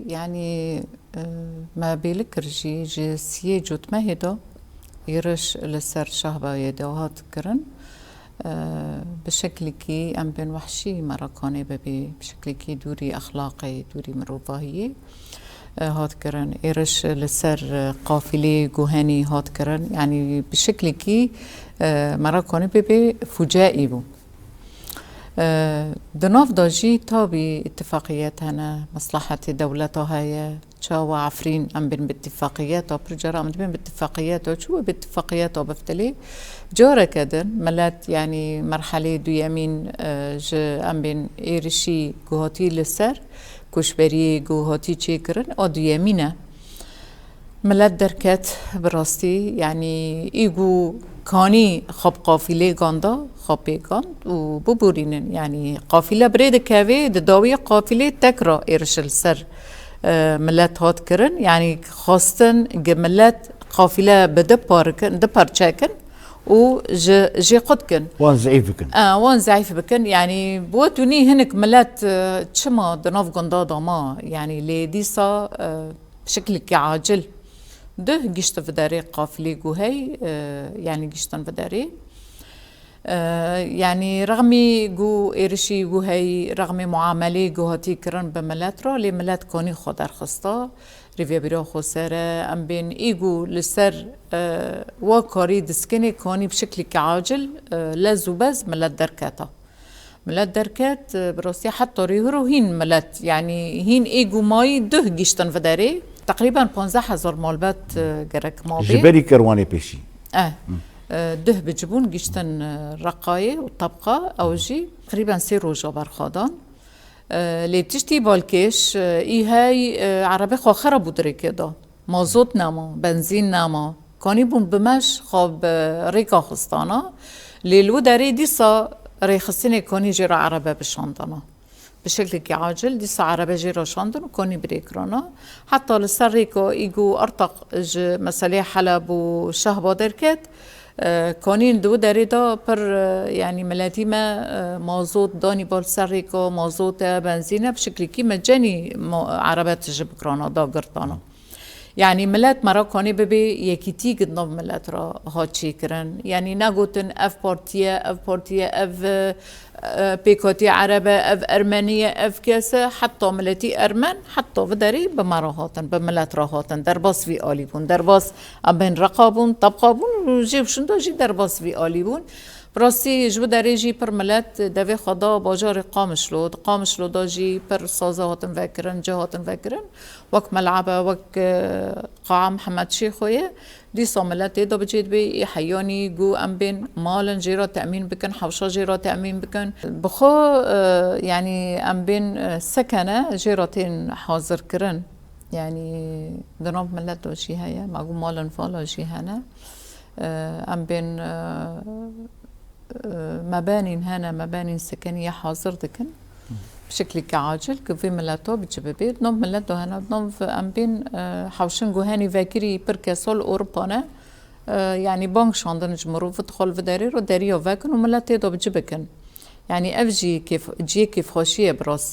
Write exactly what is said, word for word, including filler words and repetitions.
Yanî, e, me bêli kir jî ji siyê cotmehê de êriş li ser Şahbayê de hat kirin. E, bi şeklekî em bên wehşî me re kanê bibê, bi şeklekî dûrî exlaqê, dûrî mirovahiyê, e, hat kirin. Êriş li ser, e, qafîlê guhenî hat kirin. Yanî bi şeklekî, e, me re kanê bibê fucaî bû. E, di nav de jî tabî îtifaqiyet hene, meslehetê dewleta heye. Çawa Efrîn em bên bi îtifaqiyeta, pir cara em dibên bi îtifaqiyeta, çi wê bi îtifaqiyeta biftilê? Careke din milet, yanî merhelê duyemîn, e, ji em bên êrişî ku hatî li ser koçberiyê ku hatî çêkirin, a duyemîn e. Milet derket bi rastî, yanî î ku kanî xwe bi qafîlê ganda, xwe pê gand û biborînin. Yanî qafîle birê dikevê, di dawiyê qafîlê tekra êriş li ser, e, milet hat kirin. Yanî xwestin gi milet qafîle bi du par kin, du parçe kin û ji, jê qut kin. Wan zîf bikin. E, wan zîf bikin. Yanî bi we tunî hinek milet, e, çima di nav gunda de ma? Yanî lê dîsa, e, bi şeklekî acil duh giştin viderê qafîlê guhey, e, yanî giştin viderê. E, yanî rexmî gu êrişî guhey, rexmî muamelê guhatî kirin bi milet re, lê milet kanî xwe derxista. Rêvebîra Xweser e, em bên î gu li ser, e, wa karî diskinê kanî bi şeklekî acil, e, lez û bez milet derketa. Milet derket, e, bi rastî heta rêhiro hîn milet, yanî hîn ê gumayî duh giştin viderê. Teqrîben panzdeh hezar malbet, e, gerek mabê. Ji berî kerwanê pêşî. E, e, duh bicibûn giştin, e, Reqayê û Tebqa, ew jî teqrîben sê roja berxwedan. E, lê tiştî balkêş, e, î hey, e, erebe xwe xera bû di rêkê de. Mazot nema, benzîn nema. Kanî bûn bi meş xwe bi rêka xistana. Lê li wî derê dîsa rêxistinê kanî jê re erebe bişandana. Bi şeklekî acil dîsa erebe jê re şandin û kanî birê kirana. Heta li ser rêka î ku Artaq ji meselê Heleb û Şahba derket, e, kanîn di wî derê de pir, e, yanî miletî me, e, mazot danî bal ser rêka, mazot e, benzîn e, bi şeklekî mecenî ma-, erebe tije bikirana, dagirtana. Yanî milet me re kanî bibê yekîtî gi di nav milet re hat çêkirin. Yanî negotin ev partî ye, ev partî ye, ev, e, e, pêkhatî ereb e, ev ermenî ye, ev kes e, heta miletî ermen, heta vî derê bi me re hatin, bi milet re hatin. Derbas vî alî bûn. Derbas em bên Reqa bûn, Tebqa bûn û jê û şûnda jî derbas vî alî bûn. Bi rastî ji wî derê jî pir milet devê xwe da bajarê Qamişlo. Di Qamişlo de jî pir saza hatin vekirin, cih hatin vekirin. Wek melebe, wek, e, Qaa Mihemed Şêxo ye. Dîsa milet tê de bi cê dibê, ê heyanî ku em bên malin jê re temîn bikin, hewşa jê re temîn bikin. Bi xwe, e, yanî em bên, e, sekene jê re tên hazirkirin. Yanî di nav milet de jî heye, me got malin vala jî hene. E, em bên, e, e, mebenîn hene, mebenîn sekeniye hazir dikin. Bi şeklekî acil ku vê mileta bi ci bibê. Di nav milet de hene, di nav em bên, e, hewşin ku henî vekirî pir kesa li Ewropa ne. E, yanî bang şandin ji mirov, dixwe li vî derê re deriya vekin û milet tê de bi ci bikin. Yanî ev jî kêf-, cihê kêfxweşî ye bi rastî.